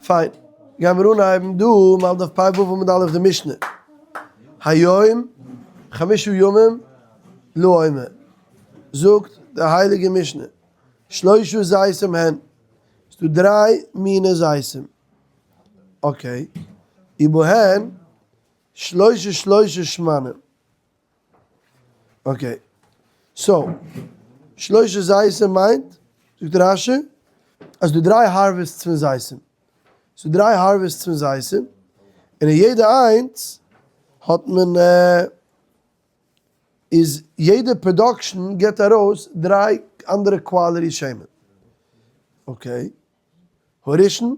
פיין, גיימיר אנהייבן דא מ'האלט דף פ ו עמוד א' די משנה. היום חמשה ימים לעומר, זאגט די הייליגע משנה, שלשה זיתים הן, ס'דא דריי מיני זיתים, okay, ובהן שלשה שלשה שמנים. okay, so, שלשה זיתים מיינט, זאגט רש"י, אז דא דריי harvests פון זיתים. ס'דא דריי harvests פון זיתים, און אין יעדע איינס האט מען, איז יעדע production גיבט ארויס דריי אנדערע quality שמן. okay. הראשון,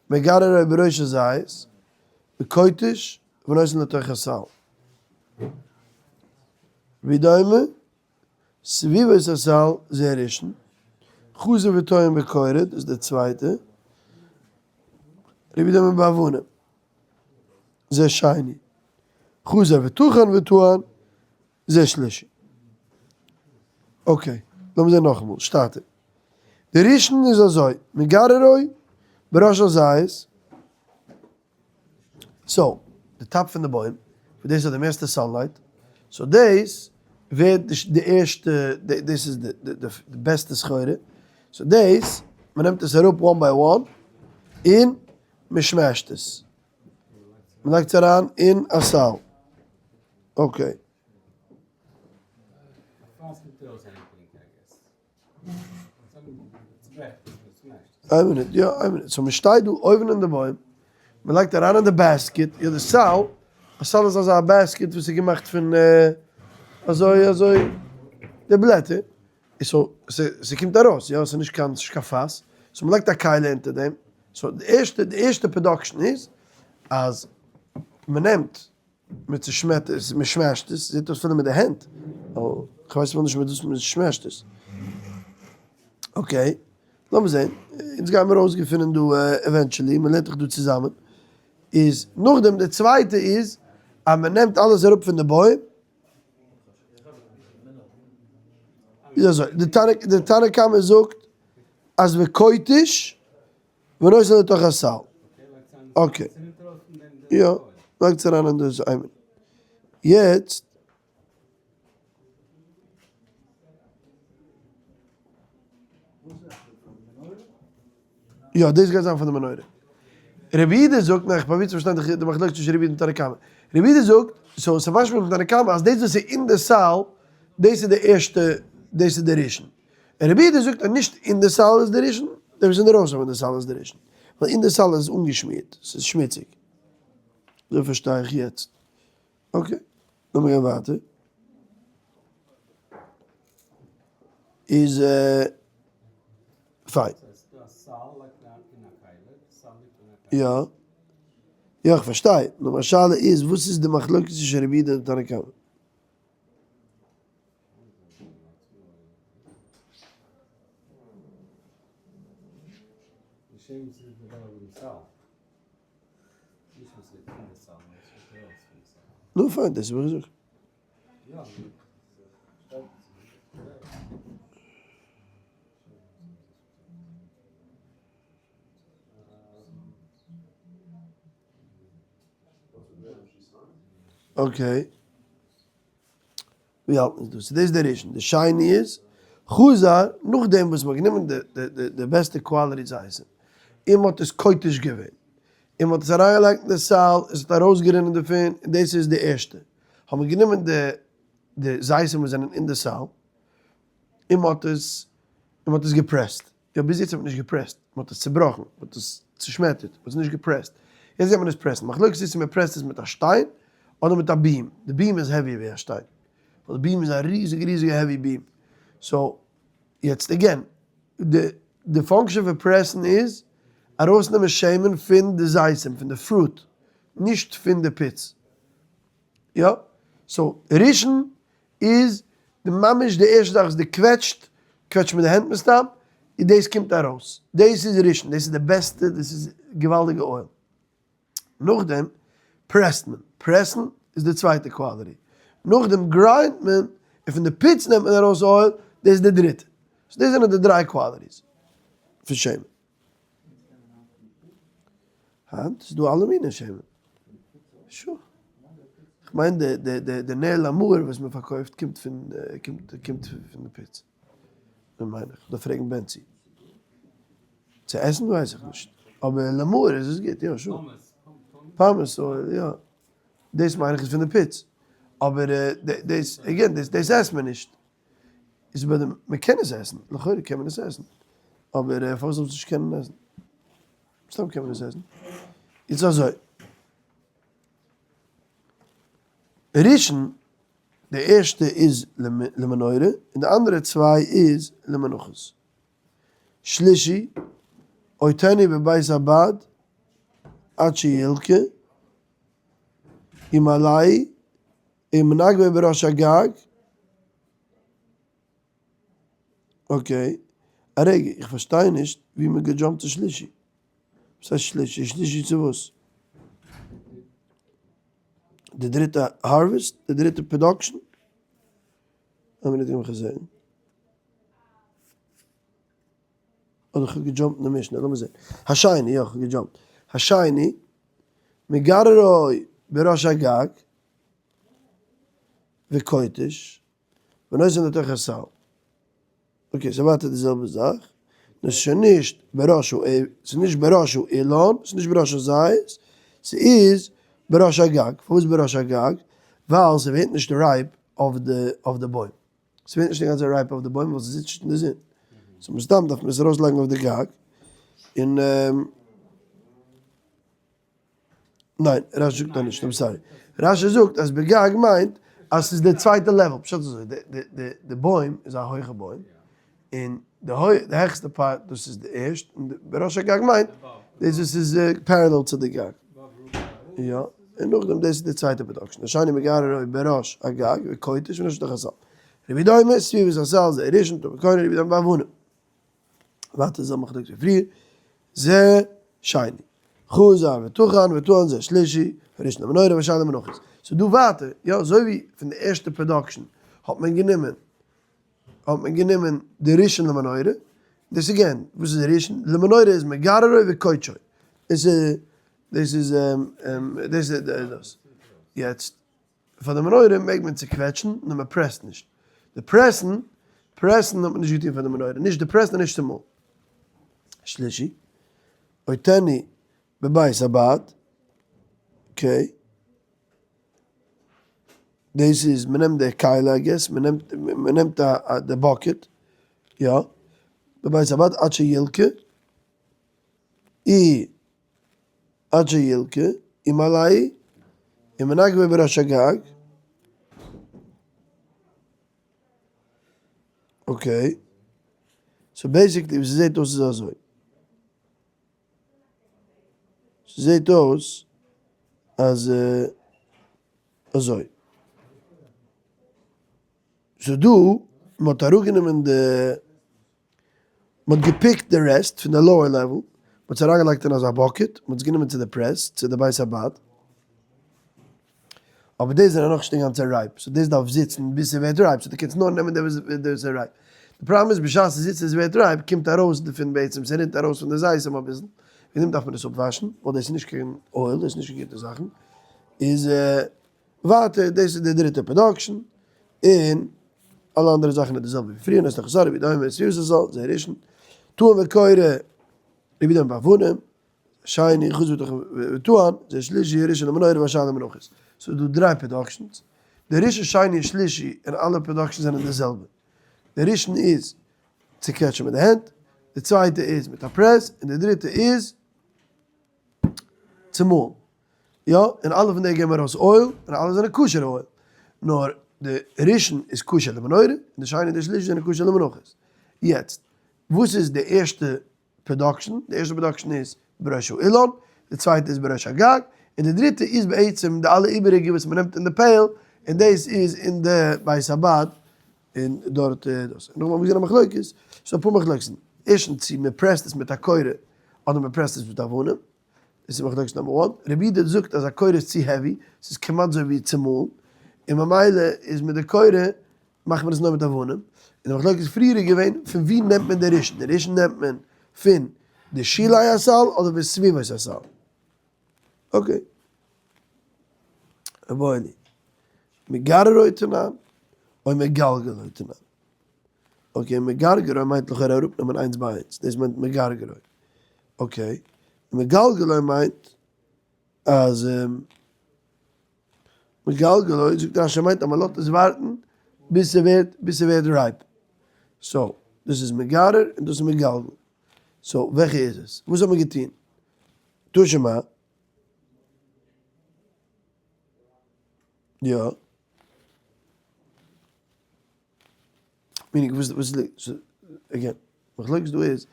מגררו בראש הזית, וכותש ונותן לתוך הסל. רבי יהודה אומר, סביבות הסל זה הראשון, חוזר וטוען בקורה, דאס איז דער צווייטער, רבי יהודה אומר באבנים, זה שני, חזר וטחן וטען, זה שלישי. okay, לאמיר זען נאכאמאל, שטאטער. די ראשון איז אזוי, מגררו בראש הזית, so, די top פון די בוים, וואס דאס האט די מערסטע sunlight, so דאס ווערט די ערשטע, דאס איז די בעסטע סחורה, so דאס, מען נעמט עס אראפ one by one, און מען smash ט עס. מען לייגט עס אריין אין א סל. okay. איין מינוט, יא, איין מינוט. so מען שטייט דא אויבן אין די בוים, מען לייגט אריין אין די basket, יא די סל, א סל איז אזא basket וואס איז געמאכט פון אזוי אזוי די בלעטער, so ס'קומט ארויס, יא, ס'איז נישט קיין ס'נישט קיין פאס, so מ'לייגט א כלי אונטער דעם, so די ערשטע די ערשטע production איז אז מ'נעמט מ'צושמעט עס, מ'smash ט עס, זעט אויס אפילו מיט די הענט, כ'ווייס אפילו נישט מיט וואס מ'smash ט עס, okay, לאמיר זען, אונז גיימיר אויסגעפינען דא eventually, מ'לערנט דאך דא צוזאמען, איז נאכדעם די צווייטע איז אז מ'נעמט אלעס אראפ פון די בוים, איז אזוי, די תנא קמא זאגט אז וכותש ונותן לתוך הסל. okay. יא, לייגטס אריין אין דאס איין מינוט. יעצט. יא, דאס גייט זיין פון די מנורה. רבי יהודה זאגט, ניין, איך פרוביר צו פארשטיין די מחלוקת צווישן רבי יהודה און תנא קמא. רבי יהודה זאגט, so ס'איז משמע פון תנא קמא אז דאס וואס איז אין די סל, דאס איז די ערשטע, דאס איז די ראשון. און רבי יהודה זאגט אז נישט אין די סל איז די ראשון, דער וואס איז אינדערויסן פון די סל איז די ראשון. ווייל אין די סל איז אנגעשמירט, ס'איז שמוציג. אזוי פארשטיי איך יעצט. okay, לאמיר גיין ווייטער. איז פיין. יא. יא איך פארשטיי. נאר מיין שאלה איז וואס איז די מחלוקת צווישן רבי יהודה און תנא קמא? נו פיין, דאס האב איך געזאגט. okay. ווי האלט מען דא? so דאס איז די ראשון. די שני איז, חזר, נאכדעם וואס מ'האט גענומען די בעסטע quality זיתים, און מ'האט עס כותש געווען, און מ'האט עס אריינגעלייגט אין די סל, עס האט ארויסגערינען דערפון, און דאס איז די ערשטע. האט מען גענומען די זיתים וואס זענען אין די סל, און מ'האט עס, און מ'האט עס געפרעסט. יא, ביז יעצט האט מען נישט געפרעסט, מ'האט עס צובראכן, מ'האט עס צושמעטערט, מ'האט עס נישט געפרעסט. יעצט גייט מען עס פרעסן. מחלוקת איז צו מ'פרעסט עס מיט א שטיין, אדער מיט א beam. די beam איז heavier ווי א שטיין. ווייל די beam איז א ריזיגע ריזיגע heavy beam. so, יעצט again, די די function פון פרעסן איז, ארויסנעמען שמן פון די זיתים, פון די fruit, נישט פון די פיץ. יא? so, ראשון איז די ממש די ערשטע זאך וואס די קוועטשט, קוועטשט מיט די הענט מסתם, און דאס קומט ארויס. דאס איז ראשון, דאס איז די בעסטע, דאס איז געוואלדיגע oil. נאכדעם פרעסט מען, פרעסן איז די צווייטע quality. נאכדעם grind ט מען, און פון די פיץ נעמט מען ארויס oil, דאס איז די דריטע. so דאס זענען די דריי qualities פון שמן. היינט איז דא אלע מיני שמן. sure. כ'מיין די די די די נר למאור וואס מען פארקויפט קומט פון קומט קומט פון די פיץ. מיין איך. דארף פרעגן בענצי. צו עסן ווייס איך נישט. אבער למאור איז עס גוט, יא sure. Pomace oil, יא. דאס מיין איך איז פון די פיץ. אבער דאס, again, דאס דאס עסט מען נישט. איז ביי די, מען קען עס עסן, לכאורה קען מען עס עסן. אבער פארוואס זאל מען עס נישט קענען עסן? סתם קען מען עס עסן. איז אזוי. ראשון, די ערשטע איז למנורה, און די אנדערע צוויי איז למנחות. שלישי, עוטנו בבית הבד עד שילקה, ומלאהו, ומנגבו בראש הגג. Okay, א רגע, איך פארשטיי נישט ווי מען גע jump ט צו שלישי. וואס הייסט שלישי? שלישי צו וואס? די דריטע harvest? די דריטע production? א מינוט איך מוז זעהן. אדער כ'האב גע jump ט אין די משנה, לאמיר זעהן. השני, יא כ'האב גע jump ט. השני, מגררו בראש הגג וכותש, ונותן לתוך הסל. Okay, ס'איז ווייטער די זעלבע זאך, נאר ס'איז שוין נישט בראש ה, ס'איז נישט בראש האילן, ס'איז נישט בראש הזית, ס'איז בראש הגג. פארוואס בראש הגג? ווייל ס'ווערט נישט ripe אויף די אויף די בוים. ס'ווערט נישט אינגאנצן ripe אויף די בוים ווייל ס'זיצט נישט אין די זון. so מסתם דארף מען עס ארויסלייגן אויף די גג, און ניין, רשי זאגט דאך נישט, I'm sorry. רשי זאגט אז בגג מיינט אז ס'איז די צווייטע level, פשט איז אזוי, די בוים איז א הויכע בוים, און די העכסטע part דאס איז די ערשט, און די בראש הגג מיינט דאס וואס איז parallel צו די גג. יא, און נאכדעם דאס איז די צווייטע production, השני מגררו בראש הגג וכותש ונותן לתוך הסל. רבי יהודה אומר, סביבות הסל זה ראשון, טעון וקונה, רבי יהודה אומר באבנים. ווייטער זעלבע מחלוקת ווי פריער, זה שני. חזר וטחן וטען זה שלישי, הראשון למנורה והשני למנחות. ס'איז דא ווייטער, יא, אזוי ווי פון די ערשטע production האט מען גענומען, האט מען גענומען די ראשון למנורה, דאס איז again, וואס איז ראשון? למנורה איז מגררו וכותשו, דאס איז, דאס איז, דאס איז דאס. יעצט, פאר די מנורה מעג מען צוקוועטשן, נאר מען פרעסט נישט. די פרעסן, פרעסן האט מען נישט געטון פאר די מנורה, נישט די פרעסן און נישט צומאלן. שלישי, עוטנו בבית הבד, okay. דאס איז, מען נעמט די כלי I guess, מען נעמט, מען נעמט א די bucket, יא, בבית הבד עד שילקה, אי עד שילקה, ומלאהו, ומנגבו בראש הגג, okay, so basically ווי ס'זעט אויס איז אזוי, ס'זעט אויס אז אזוי, ס'דא, מ'האט אראפגענומען די. מען האט גע pick ט די rest פון די lower level, מען האט עס אריינגעלייגט אין אזא bucket, מען האט עס גענומען צו די press, צו די בית הבד, אבער דאס זענען נאכנישט אינגאנצן ripe, so דאס דארף זיצן ביז ס'ווערט ripe, so דו קענסט נאר נעמען די וואס איז ripe. די פראבלעם איז בשעת ס'זיצט און ס'ווערט ripe קומט ארויס דערפון בעצם, ס'רינט ארויס פון די זיתים אביסל, וועגן דעם דארף מען עס אפוואשן, ווייל דאס איז נישט קיין oil, דאס איז נישט קיין גוטע זאכן, איז ווייטער דאס איז די דריטע production, און אלע אנדערע זאכן איז די זעלבע ווי פריער, נאר ס'איז דאך רבי דומה איז יוז עס זאל ראשון, טעון וקורא רבי דומה באבנים, שני חוץ וטען, זה שלישי ראשון למנורה והשני למנחות. ס'איז דא דריי productions, די ראשון שני און שלישי און אלע productions זענען די זעלבע. די ראשון איז צו קוועטשן מיט די הענט, די צווייטע איז מיט א press, און די דריטע איז צומאלן. יא, און אלע פון די געבן ארויס oil, און אלע זענען כשר oil. נאר די ראשון איז כשר למנורה, און די שני און די שלישי זענען כשר למנחות. יעצט, וואס איז די ערשטע production? די ערשטע production איז בראש האילן, די צווייטע איז בראש הגג, און די דריטע איז בעצם די אלע איבעריגע וואס מען נעמט אין די pail, און דאס איז אין די בית הבד, און דארט דאס. און נאכדעם האבן מיר געזען א מחלוקת, ס'איז אפאר מחלוקת'ן. ערשטנס צו מען פרעסט עס מיט א קורה, אדער מען פרעסט עס מיט אבנים. דאס איז מחלוקת number one, רבי יהודה זאגט אז א קורה איז צו heavy, ס'איז כמעט אזוי ווי צומאלן, און ממילא איז מיט די קורה מאכט מען עס נאר מיט אבנים, און די מחלוקת פריער איז געווען פון ווי נעמט מען די ראשון, די ראשון נעמט מען פון די שולי הסל אדער פון סביבות הסל. Okay. רבוני. מגררו תנן, או מגלגלו תנן. Okay, מגרגרו מיינט לכאורה אראפנעמען איינס ביי איינס, דאס מיינט מגרגרו. Okay, מגלגלו מיינט אז מגלגלו זאגט רש"י מיינט אז מ'לאזט עס ווארטן ביז ס'ווערט ביז ס'ווערט ripe. So, דאס איז מגרר און דאס איז מגלגל. So, וועלכע איז עס? וואס האט מען געטון? תא שמע. יא. Meaning וואס וואס איז again, מחלוקת דא איז,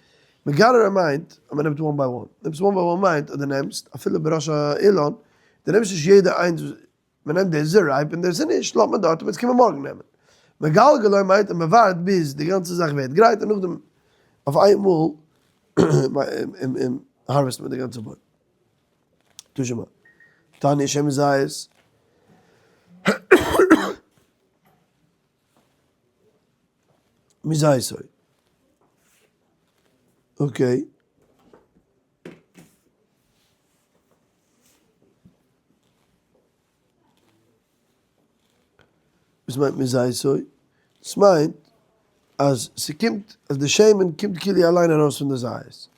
מגרר מיינט אז מען נעמט one by one, נעמסט one by one מיינט אז דו נעמסט אפילו בראש האילן, דו נעמסט נישט יעדע איינס, מען נעמט דאס איז ripe און דאס איז נישט, לאזט מען דארט און מ'וועט עס קומען מארגן נעמען. מגלגלו מיינט אז מען ווארט ביז די גאנצע זאך ווערט גרייט און נאכדעם אויף איינמאל harvest מען די גאנצע בוים. תא שמע. תניא שמן זית. מזיתו. Okay. וואס מיינט מזיתו? דאס מיינט אז ס'קומט אז די שמן קומט כאילו אליין ארויס פון די זית.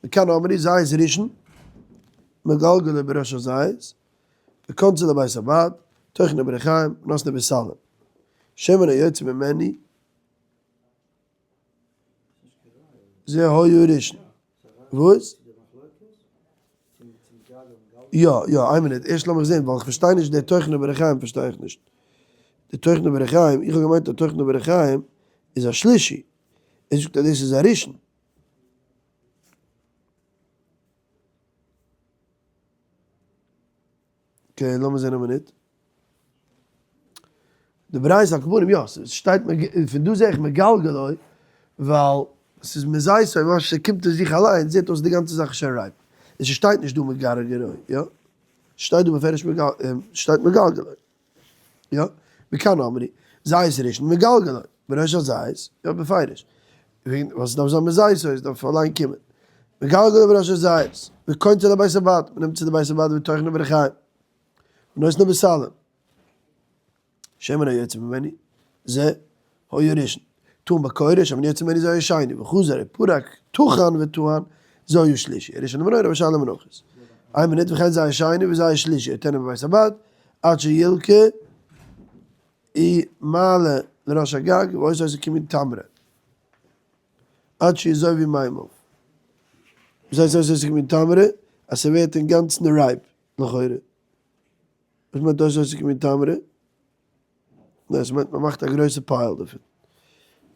מכאן אמרו זית ראשון מגלגלו בראש הזית וכונסו לבית הבד, טוחנו בריחיים, ונותנו בסלים. שמן היוצא ממנו זה היה ראשון. וואס? יא, יא, איין מינוט, ערשט לאמיך זען, ווייל איך פארשטיי נישט די טוחנו בריחיים פארשטיי איך נישט. די טוחנו בריחיים, איך האב געמיינט אז טוחנו בריחיים איז א שלישי. ער זאגט אז דאס איז א ראשון. Okay, לאמיר זען א מינוט. די ברייתא על כל פנים, יא, ס'שטייט פון דא זע איך מגלגלו, ווייל ס'איז מזיתו, ממש ס'קומט פון זיך אליין, זעט אויס די גאנצע זאך איז שוין ripe. און ס'שטייט נישט דא מגרגרו, יא? ס'שטייט דא בפירוש שטייט מגלגלו. יא, מכאן אמרו, זית ראשון מגלגלו, בראש הזית, יא בפירוש, וועגן וואס דארף זיין מזיתו, עס דארף אליין קומען, מגלגלו בראש הזית, וקונצו לבית הבד, מען נעמט צו די בית הבד וטוחנו בריחיים, ונותנו בסלים, שמן היוצא ממנו, זה היה ראשון, טעון בקורה, שמן היוצא ממנו זה היה שני, וחזר ופרק, טחן וטען, זה היה שלישי, ראשון למנורה ושאר למנחות. איין מינוט וכן זה היה שני וזה היה שלישי, טענה'ן בבית הבד, עד שילקה ומעלה לראש הגג ועושה עושה כמין תמרה עד שיזובו מימיו. וואס הייסט עושה עושה כמין תמרה? אז ס'ווערט אינגאנצן ripe לכאורה. וואס מיינט עושה עושה כמין תמרה? ניין ס'מיינט מ'מאכט א גרויסע pile דערפון.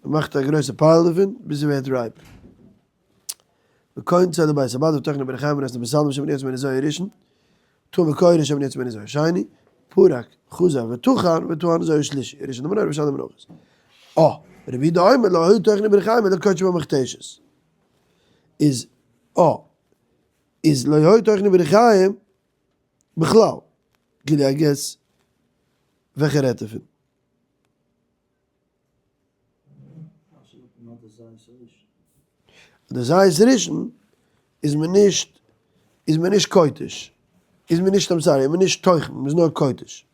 מ'מאכט א גרויסע pile דערפון ביז ס'ווערט ripe. וקונצו לבית הבד וטוחנו בריחיים ונותנו בסלים שמן יוצא ממנו זה היה ראשון, טעון בקורה שמן יוצא ממנו זה היה שני, פרק, חזר וטחן וטען זה היה שלישי, ראשון למנורה ושאר למנחות. אה, רבי יהודה אומר לא היו טוחנים בריחיים אלא כותשין במכתשת. איז, אה, איז לא היו טוחנים בריחיים בכלל. כאילו I guess, וועלכע רעדט ער פון? די זית ראשון איז מען נישט, איז מען נישט כותש, איז מען נישט, I'm sorry, איז מען נישט טוחן, מען איז נאר כותש.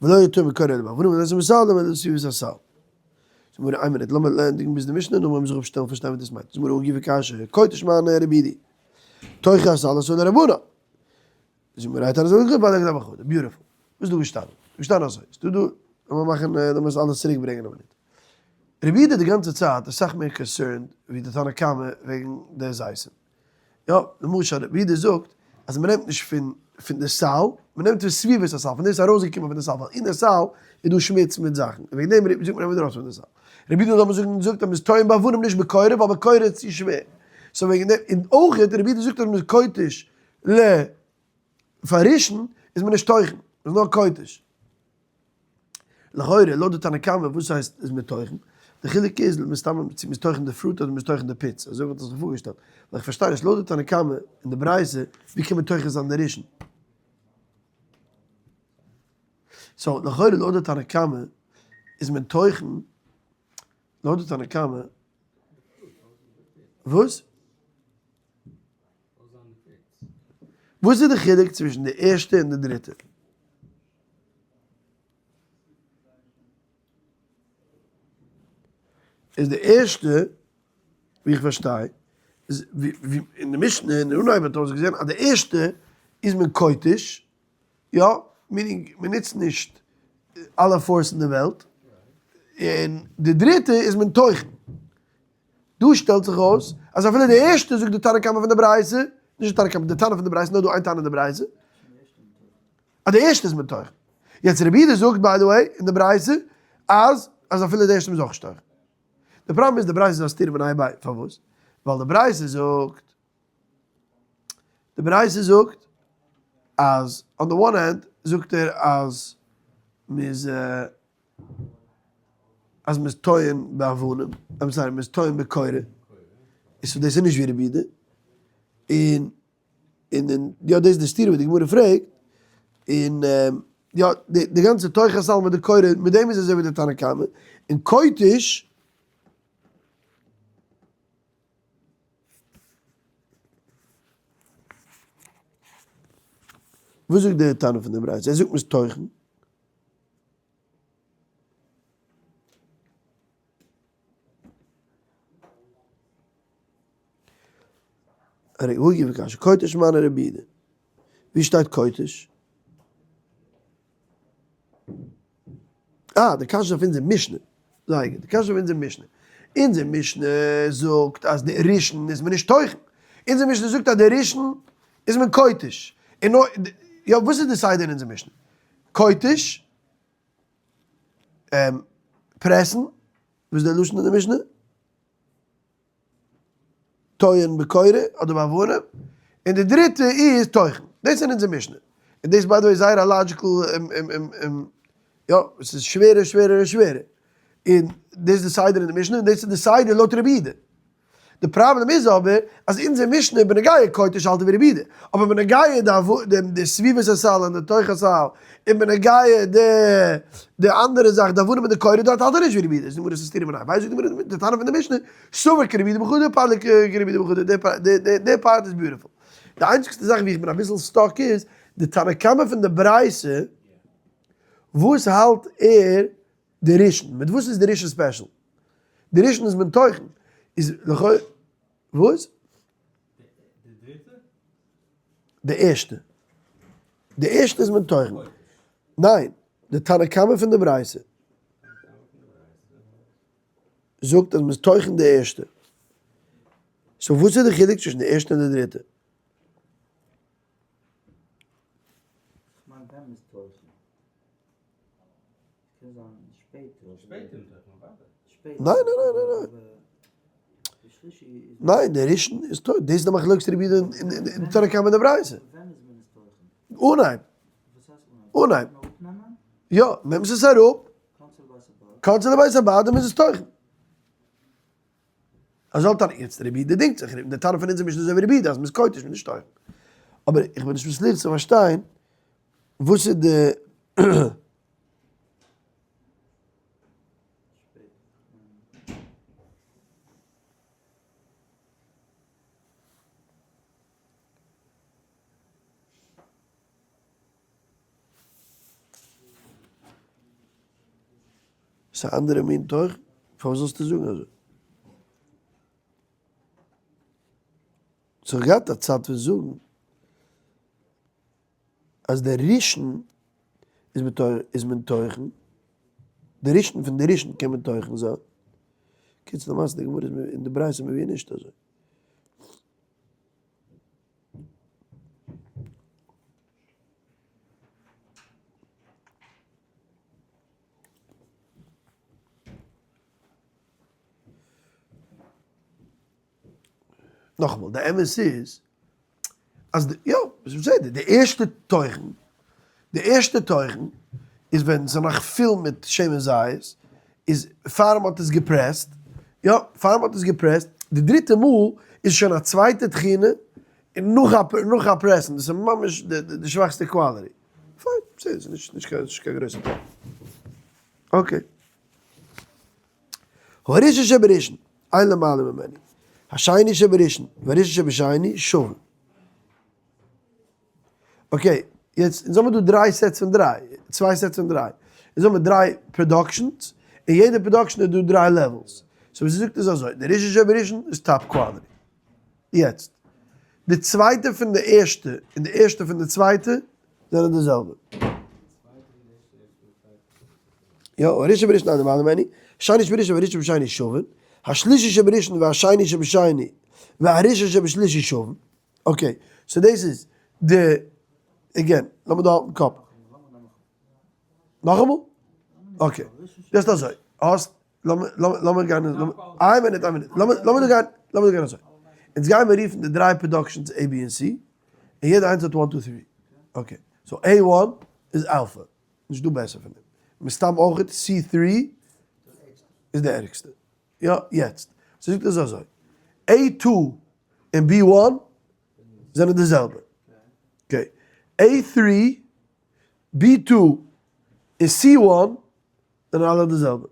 ולא יותר מקורא אלא באבנים ולא בסלים אלא בסביבות הסל. זאגט די גמרא איין מינוט לאמיר ענדיגן ביז די משנה נאכדעם וועלן מיר זיך אפשטעלן פארשטיין וואס דאס מיינט. זאגט די גמרא הא גופא קשיא, כותש מני רבי יהודה, תוכי הסל אסור לרבנן. זאגט די גמרא הייתא אזוי גוט ביי די גמרא beautiful. וואס איז דא געשטאנען? געשטאנען אזוי. ס'דא דא, לאמיר מאכן, לאמיר עס אלעס צוריק ברענגען א מינוט. רבי יהודה די גאנצע צייט איז סאך מער concerned ווי די תנא קמא וועגן די זיתים. יא, למשל רבי יהודה זאגט אז מען נעמט נישט פון פון די סל, מען נעמט פון סביבות הסל, פון דאס איז ארויסגעקומען פון די סל, ווייל אין די סל איז דא שמוץ מיט זאכן, און וועגן דעם זאגט מען נעמט ארויס פון די סל. רבי יהודה לאמיר זאגן זאגט אז מען איז טוען באבנים נישט בקורה, ווייל בקורה איז צו שווער. So וועגן דעם, און אויך רבי יהודה זאגט אז מען איז כותש ל פאר ראשון איז מען נישט טוחן, מען איז נאר כותש. לכאורה לויט די תנא קמא וואס הייסט איז מען טוחן? די חילוק איז מסתמא צו מ'איז טוחן די fruit אדער מ'איז טוחן די פיץ, אזוי וואלט איך זיך פארגעשטעלט, ווייל איך פארשטיי נישט לויט די תנא קמא אין די ברייתא ווי קען מען טוחן זיין די ראשון? So לכאורה לויט די תנא קמא איז מען טוחן לויט די תנא קמא וואס? וואס איז די חילוק צווישן די ערשטע און די דריטע? איז די ערשטע, ווי איך פארשטיי, איז ווי אין די משנה אין אנהייב האט אויסגעזען אז די ערשטע איז מען כותש, יא, meaning מען נוצט נישט אלע force אין די וועלט, און די דריטע איז מען טוחן. דא שטעלט זיך אויס אז אפילו די ערשטע זאגט די תנא קמא פון די ברייתא, נישט די תנא קמא, די תנא פון די ברייתא, נאר דא איין תנא אין די ברייתא, אז די ערשטע איז מען טוחן. יעצט רבי יהודה זאגט by the way אין די ברייתא אז אז אפילו די ערשטע מוז אויך נישט טוחן. די פראבלעם איז די ברייתא איז א סתירה מיניה וביה, פארוואס? ווייל די ברייתא זאגט, די ברייתא זאגט אז on the one hand זאגט ער אז מ'איז אז מ'איז טוען באבנים, I'm sorry מ'איז טוען בקורה, איז דאס איז נישט ווי רבי יהודה, און און און יא דאס איז די סתירה וואס די גמרא פרעגט, און יא די די גאנצע תוך הסל מיט די קורה מיט דעם איז אזוי ווי די תנא קמא, און כותש וואס זאגט די תנא פון די ברייתא? ער זאגט מ'איז טוחן. הרי הוא גיב קשיא, כותש מני רבי יהודה. ווי שטייט כותש? אה, די קשיא איז אויף אונזער משנה. זייער גוט, די קשיא איז אויף אונזער משנה. אונזער משנה זאגט אז די ראשון איז מען נישט טוחן. אונזער משנה זאגט אז די ראשון איז מען כותש. און נאר, יא, וואס איז די סדר אין אונזער משנה? כותש, פרעסן, וואס איז די לשון אין די משנה? טוען בקורה אדער באבנים, און די דריטע איז טוחן, דאס איז אין אונזער משנה, און דאס by the way איז זייער א logical יא, עס איז שווערער שווערער און שווערער, און דאס איז די סדר אין די משנה, און דאס איז די סדר לויט רבי יהודה. די פראבלעם איז אבער אז אונזער משנה בנוגע כותש האלט ווי רבי יהודה, אבער בנוגע די סביבת הסל און די תוך הסל, און בנוגע די אנדערע זאך די אבנים און די קורה דארט האלט ער נישט ווי רבי יהודה, זאגט די גמרא ס'איז סתירה מיניה וביה, זאגט די גמרא די תנא פון די משנה, סבר כרבי יהודה בחדא פליג כרבי יהודה בחדא, די part איז beautiful. די איינציגסטע זאך ווי איך בין אביסל stuck איז די תנא קמא פון די ברייתא, וואס האלט ער די ראשון, מיט וואס איז די ראשון special? די ראשון איז מען טוחן, איז לכאו' וואס? די דריטע? די ערשטע. די ערשטע איז מען טוחן. ניין, די תנא קמא פון די ברייתא זאגט אז מען איז טוחן די ערשטע. so וואס איז די חילוק צווישן די ערשטע און די דריטע? כ'מיין ווען מ'איז טוחן. קען זיין שפעטער. שפעטער איז טוחן אוודאי. ניין ניין ניין ניין ניין. ניין דער ראשון איז טויט. דאס איז די מחלוקת רבי יהודה און תנא קמא אין די ברייתא. אנהייב. אנהייב. יא, נעמסט עס אראפ. קאנסט לבית הבד און מ'איז עס טוחן. אז זאל תנא, יעצט רבי יהודה דינגט זיך, די תנא פון אונזער משנה איז אזוי ווי רבי יהודה אז מ'איז כותש מ'איז נישט טוחן. אבער איך בין נישט מצליח צו פארשטיין וואס איז די. ס'איז א אנדערע מין תוכן? פארוואס זאלסטו זאגן אזוי? ס'האט געהאט א צד פון זאגן אז דער ראשון איז איז מען טוחן, די ראשון פון די ראשון קען מען טוחן זיין, קיצור למעשה די גמרא איז אין די ברייתא מביא נישט אזוי. נאכאמאל, די אמת איז אז די, יא, איז בסדר, די ערשטע טוחן, די ערשטע טוחן איז ווען ס'איז נאך פול מיט שמן זית, איז פאר מ'האט עס געפרעסט, יא, פאר מ'האט עס געפרעסט, די דריטע מאל איז שוין א צווייטע טחינה, און נאך א, נאך א פרעסן, דאס איז ממש די שוואכסטע quality. פיין, בסדר, ס'איז נישט קיין גרויסע פראבלעם. okay. הראשון שבראשון, אין למעלה ממנו, השני שבראשון, והראשון שבשני, שווין. Okay, יעצט אונז האבן דא דריי sets פון דריי, צוויי sets פון דריי. אונז האבן דריי productions, און יעדע production איז דא דריי levels. So וואס זי זאגט איז אזוי, די ראשון שבראשון איז top quality. יעצט, די צווייטע פון די ערשטע און די ערשטע פון די צווייטע זענען די זעלבע. יא, הראשון שבראשון אינו למעלה ממנו, שני שבראשון והראשון שבשני שווין, השלישי שבראשון והשני שבשני והראשון שבשלישי שווין. Okay, so דאס איז די, again, לאמיר דא האלטן קאפ. נאכאמאל? Okay, just אזוי, האסט, לאמיר גיין, איין מינוט, איין מינוט, לאמיר דא גיין, לאמיר דא גיין אזוי. אונז גייען מיר רופן די דריי productions A, B און C, און יעדע איינס האט one, two, three. Okay, so A one איז אלפא, נישט דא בעסער פון דעם. מסתם אויכעט C three איז די ערגסטע. יא, יעצט, ס'זאגט עס אזוי, A two און B one זענען די זעלבע. Okay, A three, B two און C one זענען אלע די זעלבע.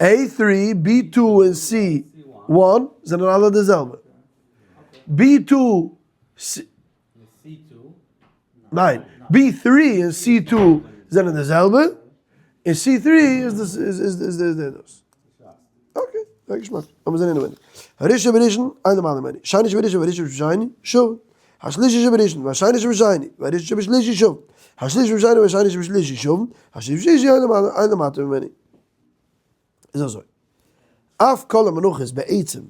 A three, B two און C one זענען אלע די זעלבע. B two, ניין, B three און C two זענען די זעלבע, און C three איז די דאס. Okay, זייער געשמאק. לאמיר זען אינעווייניג. הראשון שבראשון, אינו למעלה ממנו. שני שבראשון והראשון שבשני, שוב. השלישי שבראשון והשני שבשני והראשון שבשלישי שוב. השלישי שבשני והשני שבשלישי שוב. השלישי שבשלישי אינו למטה ממנו. איז אזוי. אף כל המנחות בעצם,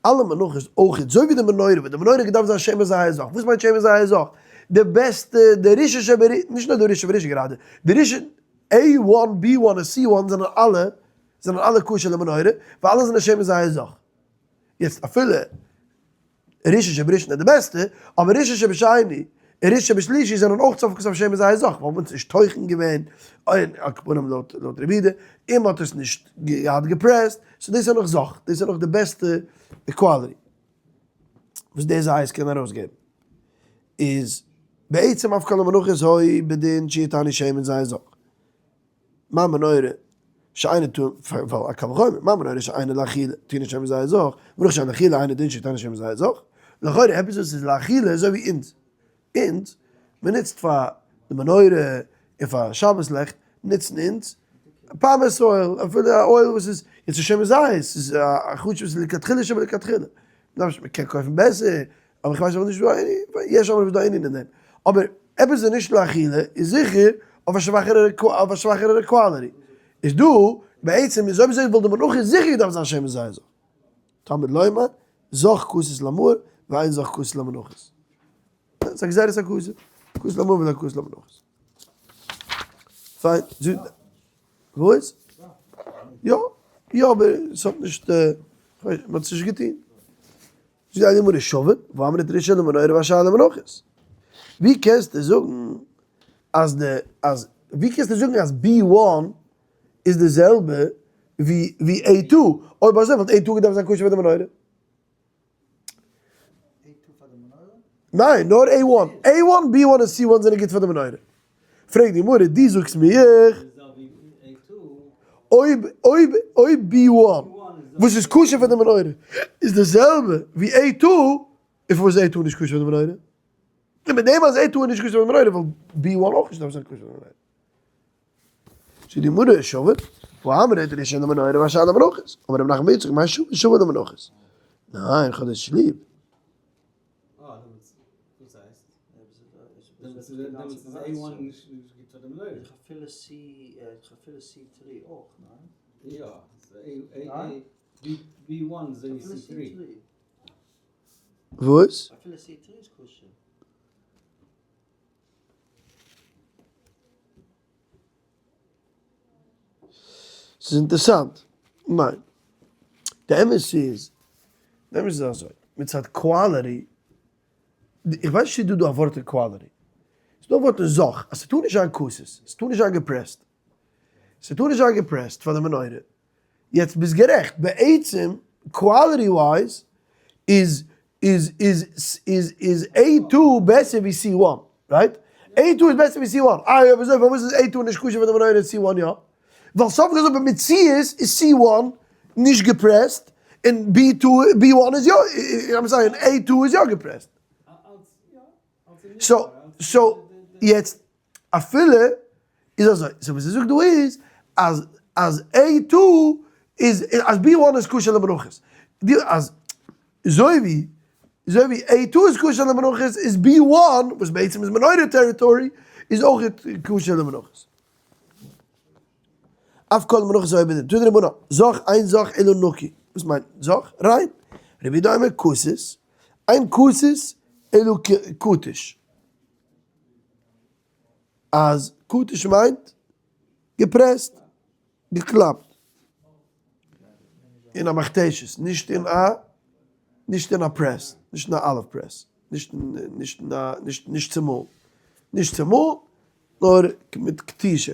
אלע מנחות אויך, אזוי ווי די מנורה, ווען די מנורה געדארפט זיין שמן זית זך, וואס מיינט שמן זית זך? די בעסטע, די ראשון שבראשון, נישט נאר די ראשון שבראשון גראדע, די ראשון, A one, B one און C one זענען אלע, זענען אלע כשר למנורה, ווייל אלע זענען שמן זית זך. יעצט אפילו ראשון שבראשון איז די בעסטע, אבער ראשון שבשני און ראשון שבשלישי זענען אויך סוף כל סוף שמן זית זך, ווייל מ'האט עס נישט טוחן געווען, און על כל פנים לויט רבי יהודה, און מ'האט עס נישט געהאט געפרעסט, so דאס איז נאך זך, דאס איז נאך די בעסטע quality וואס די זית קען ארויסגעבן, איז בעצם אף כל המנחות היו בדין שיטענו שמן זית זך. מה מנורה שאינה טעונה, ווייל א קל וחומר, מה מנורה שאינה לאכילה טעונה שמן זית זך, מנורה שאינה לאכילה אינו דין שיטענו שמן זית זך, לכאורה עפעס וואס איז לאכילה אזוי ווי אונז, אונז, מען נוצט פאר די מנורה און פאר שבת לעכט נוצן אונז pomace oil, אפילו א oil וואס איז יעצט נישט שמן זית, ס'איז א חוץ וואס איז לכתחילה שבלכתחילה, מען קען קויפן בעסער, אבער איך ווייס אויך נישט דא יש אומרים דא ענין אין דעם, אבער עפעס איז נישט לאכילה איז זיכער אויף א שוואכערע אויף א שוואכערע quality, איז דא בעצם איז אויב אזוי וואלט די מנחה זיכער געדארפט זיין שמן זית זך, תלמוד לומר זך כתית למאור ואין זך כתית למנחות, ס'איז א גזירת הכתוב, כתית למאור ולא כתית למנחות. פיין, וואס? יא, יא אבער ס'האט נישט, מ'האט עס נישט געטון. זאגט די גמרא שווין, והאמרת ראשון למנורה והשאר למנחות. ווי קענסטו זאגן אז די אז ווי קענסטו זאגן אז B one איז די זעלבע ווי ווי A two? אויב אזוי וואלט A two געדארפט זיין כשר פאר די מנורה. ניין, נאר A one. A one, B one און C one זענען גוט פאר די מנורה. פרעגט די גמרא, דו זאגסט מיר אויב אויב אויב B one וואס איז כשר פאר די מנורה איז די זעלבע ווי A two, איז פארוואס איז A two נישט כשר פאר די מנורה? און מיט דעם אז A two איז נישט כשר פאר די מנורה וואלט B one אויך נישט דארפן זיין כשר פאר די מנורה. זאגט די גמרא, שוין, והאמרת ראשון למנורה והשאר למנחות, אמר רב נחמן בר יצחק, מאי שוין שוין למנחות? ניין, כ'האב דאס נישט ליב. וואס? ס'איז אינטערסאנט, ניין. די אמת איז, די אמת איז אזוי, מצד quality, איך ווייס נישט צו ס'איז דא דא א ווארט אין quality, ס'איז דא א ווארט אין זך, אז ס'טאר נישט זיין כתית, ס'טאר נישט זיין געפרעסט, ס'טאר נישט זיין געפרעסט פאר די מנורה, יעצט ביסט גערעכט, בעצם quality wise איז איז איז איז איז A two בעסער ווי C one, right? A two איז בעסער ווי C one, איי אויב אזוי פארוואס איז A two נישט כשר פאר די מנורה און C one יא? ווייל סוף כל סוף במציאות איז C one נישט געפרעסט און B two B one איז יא, I'm sorry, און A two איז יא געפרעסט. So, so, יעצט, אפילו איז אזוי, so וואס ער זאגט דא איז, אז אז A two איז, אז B one איז כשר למנחות. די אז אזוי ווי, אזוי ווי A two איז כשר למנחות, איז B one, וואס בעצם איז מנורה territory, איז אויך כשר למנחות. אף כל מנחות היו בדין. תנו רבנן, זך אין זך אלא נקי. וואס מיינט זך? ריין. רבי יהודה אומר כתית, אין כתית אלא כתוש. אז כתוש מיינט געפרעסט, געקלאפט. אין א מכתשת, נישט אין א, נישט אין א press, נישט אין א olive press, נישט נישט אין א, נישט נישט צומאלן, נישט צומאלן, נאר מיט כתישה.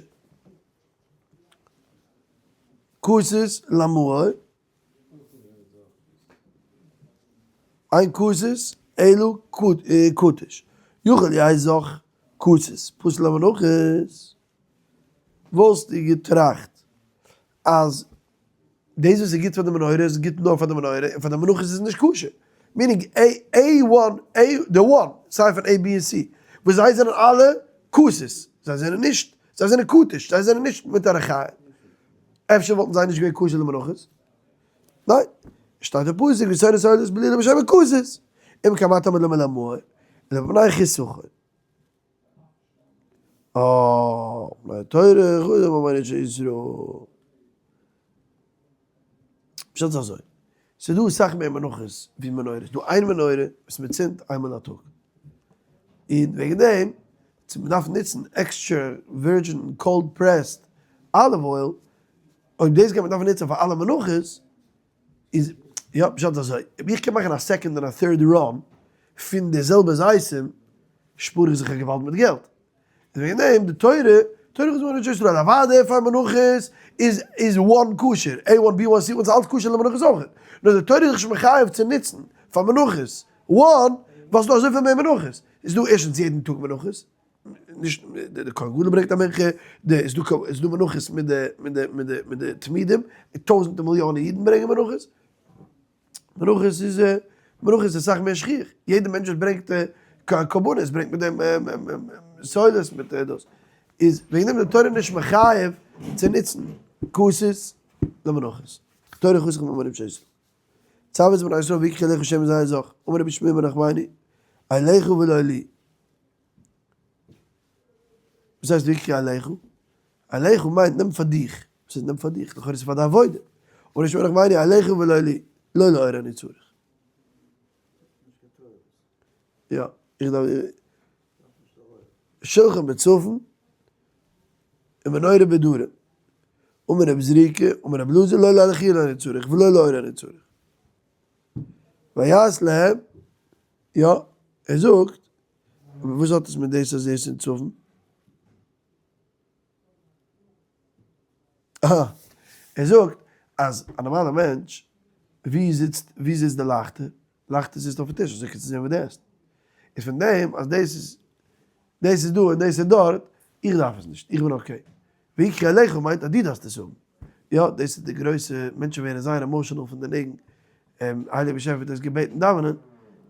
כתית למאור, אין כתית אלא כתוש. יכול יהא זך כתית פסול למנחות. וואלסטו געטראכט אז דאס וואס איז גוט פאר די מנורה איז גוט נאר פאר די מנורה און פאר די מנחות איז נישט כשר? meaning A one, A, די one, סיי פון A B און C, וואס זיי זענען אלע כתית, זיי זענען נישט, זיי זענען כתוש, זיי זענען נישט מיט א ריחיים. אפשר וואלטן זיי נישט געווען כשר למנחות? ניין, שטייט אין פסוק ושונא סולת בלולה בשמן כתית, אם כן מה תלמוד לומר למאור, אלא מפני חסכון. אה, מפני תורה חוץ ממונו של ישראל. פשט איז אזוי, ס'איז דא אסאך מער מנחות ווי מנורות, ס'איז דא איין מנורה וואס מען צינדט איינמאל א טאג, און וועגן דעם צו מען דארף נוצן extra virgin cold pressed olive oil, אויב דאס גייט מען דארפן נוצן פאר אלע מנחות, איז יא פשט איז אזוי, אויב איך קען מאכן א second און א third run פון די זעלבע זיתים, שפאר איך זיך א געוואלד מיט געלט. איז וועגן דעם די תורה, תורה חוץ ממנו של ישראל, אוודאי פאר מנחות איז איז one כשר, A one B one C one איז אלץ כשר למנחות אויך, נאר די תורה איז זיך נישט מחייב צו נוצן פאר מנחות one, ווייל ס'איז דא אזויפיל מער מנחות, איז דא ערשטנס יעדן טאג מנחות, נישט די כהן גדול ברענגט א מנחה, די איז דא איז דא מנחות מיט די מיט די מיט די מיט די תמידים, טויזענטער מיליאנען אידן ברענגען מנחות, מנחות איז מנחות איז אסאך מער שכיח, יעדע מענטש וואס ברענגט קרבנות ברענגט מיט דעם סולת מיט דאס, איז וועגן דעם איז די תורה נישט מחייב צו נוצן כתית למנחות, תורה חסך ממנים שעשו. צו את בני ישראל ויקחו אליך שמן זית זך, אמר רבי שמואל בר נחמני, אליך ולא לי. וואס הייסט ויקחו אליך? אליך מיינט נעם פאר דיך. וואס הייסט נעם פאר דיך? לכאורה איז עס פאר די עבודה. אמר רבי שמואל בר נחמני, אליך ולא לי, לא לאור אני צריך. יא, איך דארף. שלחן בצפון ומנורה בדרום. אמר רבי זריקא, אמר רבי אלעזר, לא לאכילה אני צריך ולא לאור אני צריך. ויעש להם, יא, ער זאגט, אבער וואס האט עס מיט דאס אז ער איז אין צפון? אה, ער זאגט אז א נארמאלער מענטש, ווי זיצט, ווי זיצט די לייכטער? לייכטער זיצט אויפן טיש, אזוי קענסטו זען וואו דו עסט. איז פון דעם אז דאס איז, דאס איז דא און דאס איז דארט, איך דארף עס נישט, איך בין okay. ויקחו אליך מיינט אז דו דארפסט עס האבן. יא, דאס איז די גרויסע, מענטשן ווערן זייער emotional פון די ניגון, הייליגער באשעפער האט אונז געבעטן דאווענען,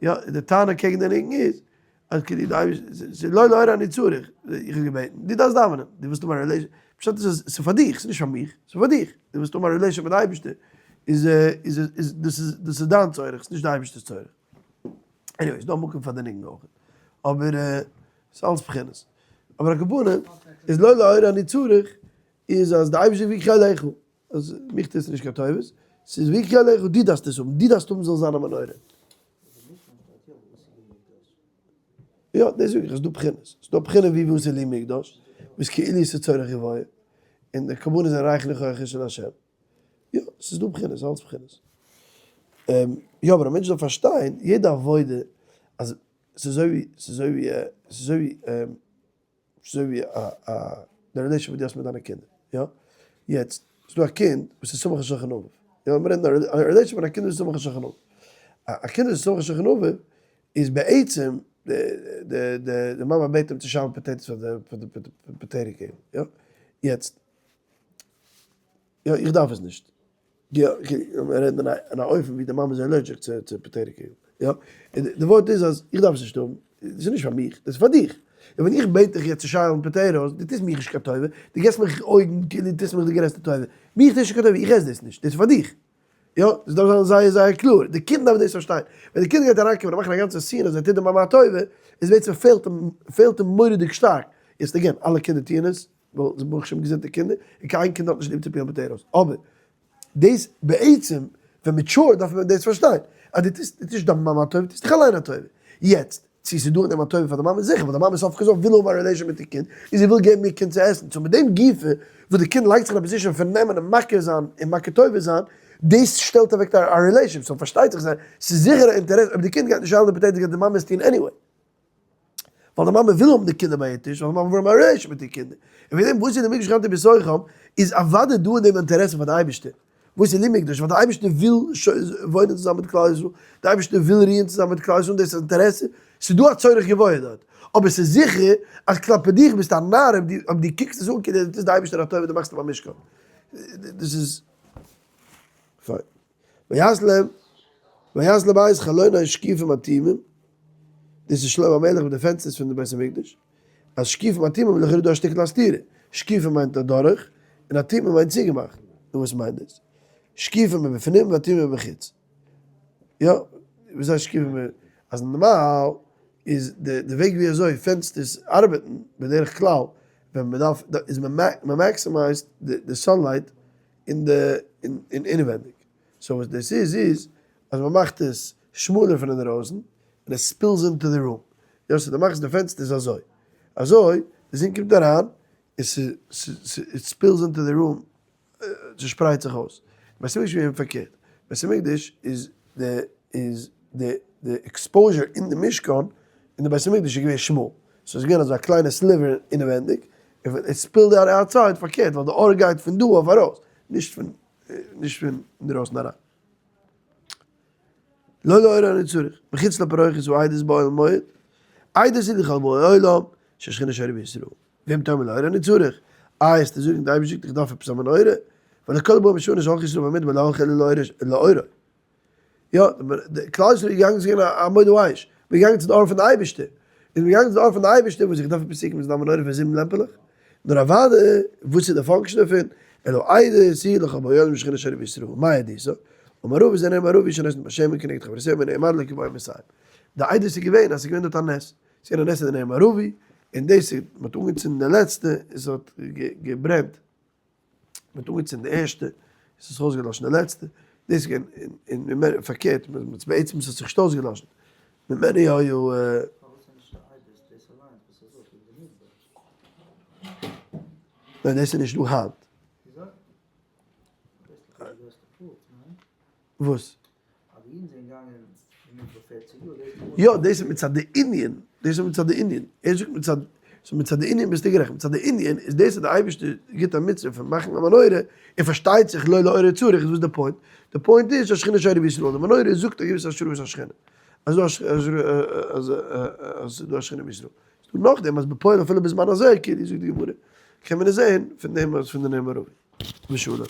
יא, די טענה קעגן די ניגון איז, אז כאילו די אייבערשטער, ס'איז לא לאור אני צריך, איך האב געבעטן, דו דארפסט דאווענען, דו ווילסט האבן א relation, פשט איז אז ס'איז פאר דיך, ס'איז נישט פאר מיך, ס'איז פאר דיך, דו ווילסט האבן א relation מיט די אייבערשטער, איז איז איז דאס איז דאס איז דיין צורך, ס'איז נישט די אייבערשטער'ס צורך. anyway, ס'איז דא א מקום פאר די ניגון אויך, אבער ס'איז אלץ בחינות. אבער על כל פנים, איז לא לאור אני צריך, איז אז די אייבערשטער ויקחו אליך, אז מיך טוט עס נישט קיין טובות, ס'איז ויקחו אליך, דו דארפסט עס האבן, דו דארפסט האבן זאל זיין א מנורה. יא, דאס זאג איך, ס'איז דא בחינות. ס'איז דא בחינה ווי ועשו לי מקדש, וואס כאילו איז צורך גבוה, און די קרבנות זענען ריח ניחוח של השם. יא, ס'איז דא בחינות, אלץ בחינות. יא, אבער א מענטש דארף פארשטיין, יעדע עבודה, אז ס'איז אזוי ווי, ס'איז אזוי ווי, ס'איז אזוי ווי, אזוי ווי א א די relation וואס דו האסט מיט דיינע קינדער, יא? יעצט, ס'איז דא א קינד וואס איז סמוך לשולחן אביו, יא? מיר רעדן א relation פון א קינד וואס איז סמוך לשולחן אביו. א קינד וואס איז סמוך לשולחן אביו איז בעצם די די די די מאמע בעט אים צו שיילן potatoes פאר די פאר די potato cake, יא? יעצט, יא איך דארף עס נישט. יא, מיר רעדן אין א אופן ווי די מאמע איז allergic צו potato cake, יא? יא, די ווארט איז אז איך דארף עס נישט האבן, דאס איז נישט פאר מיך, דאס איז פאר דיך. און ווען איך בעט דיך יעצט צו שיילן potatoes, דו טוסט מיך נישט קיין טובה, דו געבסט מיך אויגן כאילו דו טוסט מיך די גרעסטע טובה. מיך טוסט נישט קיין טובה, איך עס דאס נישט, דאס איז פאר דיך. יא, דאס דארף זיין זייער זייער קלאר, די קינד דארף דאס פארשטיין. ווען די קינד גייט אריינקומען און מאכן א גאנצע scene אז ער טוט די מאמע א טובה, איז בעצם פעלט אים, פעלט אים מורא'דיג שטארק. יעצט again, אלע קינדער טוען עס, ווייל זיי ברוך השם געזונטע קינדער, און קיין איין קינד האט נישט ליב צו peel ן potatoes. אבער דאס בעצם ווען mature דארף מען דאס פארשטיין אז דו טוסט נישט דיין מאמע א טובה, דו טוסט דיך אליין א טובה. יעצט, צו ס'איז דא אין דעם א טובה פאר די מאמע, זיכער, ווייל די מאמע סוף כל סוף וויל האבן א relation מיט איר קינד, און זי וויל געבן איר קינד צו עסן, so מיט דעם גופא וואס די קינד לייגט זיך אין א position פון נעמען און מכיר זיין און מכיר טובה זיין, דאס שטעלט אוועק א relation, so פארשטייט זיך ס'איז זיכער א אינטערעס, אויב די קינד גייט נישט שיילן די potato גייט די מאמע עס טון anyway. ווייל די מאמע וויל האבן די קינדער ביי איר טיש, ווייל די מאמע וויל האבן א relation מיט איר קינדער. און וועגן דעם וואס איז די מקדש ושכנתי בתוכם, איז אוודאי דא אין דעם אינטערעסע פאר די אייבערשטער. וואס איז לי מקדש? ווייל די אייבערשטער וויל וואוינען צוזאמען מיט כלל ישראל, די אייבערשטער וויל רוען צוזאמען מיט כלל ישראל, דאס איז אינטערעסע, ס'איז דא א צורך גבוה דארט. אבער ס'איז זיכער אז כלפי דיך ביסטו א נאר אויב דו קוקסט עס אן כאילו דו טוסט די אייבערשטער א טובה, דו מאכסט אים א משכן. דאס איז פיין. ויעש להם, ויעש לבית חלונו שקיפים אטומים, דאס איז שלמה המלך מיט די פענסטערס פון די בית המקדש, אז שקיפים אטומים לכאורה דא א שטיקל א סתירה, שקיפים מיינט אדורך, און אטומים מיינט צוגעמאכט, נו וואס מיינט דאס? שקיפים מבפנים ואטומים מבחוץ. יא, וואס הייסט שקיפים מבפנים? אז נארמאל איז די וועג ווי אזוי פענסטערס ארבעטן בדרך כלל ווען מען דארף איז מען maximize ט די sunlight אין די אין אינעווענדיג, so וואס דאס איז איז אז מען מאכט עס שמאלער פון אינדערויסן און עס spills into the room, יא so דו מאכסט די פענסטערס אזוי אזוי די זון קומט אריין און ס' spills into the room צושפרייט זיך אויס, בית המקדש איז געווען פארקערט, בית המקדש איז די איז די די exposure אין די משכן אין די בית המקדש איז געווען שמאל, so ס'איז געווען אזא קליינע sliver אינעווענדיג, און עס spilled out outside פארקערט ווייל די אור גייט פון דא אויף ארויס, נישט פון נישט פון אינדערויסן אריין. לא לאורה אני צריך, מחוץ לפרוכת הוא עדות באוהל מועד, עדות היא לכל באי עולם, ששכינה שורה בישראל. ואם תאמר לאורה אני צריך, איי וועסטו זאגן די אייבערשטער זאגט איך דארף עפעס א מנורה, ווייל לכל באי משנה שהלכו ישראל במדבר לא הלכו אלא לאורה. יא, די כלל ישראל איז געגאנגען צו א עמוד האש, מ'איז געגאנגען צו די אור פון די אייבערשטער, איז מען געגאנגען צו די אור פון די אייבערשטער וואס איך דארף עפעס צוקומען צו די מנורה פון זיבן לעמפעלעך, נאר אוודאי וואס איז די function דערפון, אלא עדות היא לכל באי עולם ששכינה שורה בישראל, מאי עדותא? אמר רבא זה נר מערבי שנותן בשמן כנגד חברותיה ונאמר לו כבאי מסיים. די עדות איז געווען אז ס'איז געווען דארט א נס, ס'איז געווען א נס אין די נר מערבי, און דאס איז, מ'האט אנגעצינדן די לעצטע און ס'האט געברענט. מען האט אנגעצינדן די ערשטע, עס איז אויסגעלאשן די לעצטע, דאס איז געווען און מער פארקערט, בעצם עס האט זיך נישט אויסגעלאשן, ממנו היו. ניין דאס איז נישט דא היינט. וואס? יא דאס איז מצד די ענין, דאס איז מצד די ענין, ער זאגט מצד, so מצד די ענין ביסטו גערעכט, מצד די ענין איז דאס אז די אייבערשטער גיבט א מצוה פון מאכן א מנורה, און פארשטייט זיך לא לאורה צריך, איז וואס די point? די point איז שהשכינה שורה בישראל, די מנורה זאגט א געוויסע השראת השכינה, אז ס'איז דא א שכינה בישראל. ס'דא נאכדעם אז בפועל אפילו בזמן הזה, כאילו זאגט די גמרא, קען מען עס זעהן פון דעם אז פון די נר מערבי. ושלום.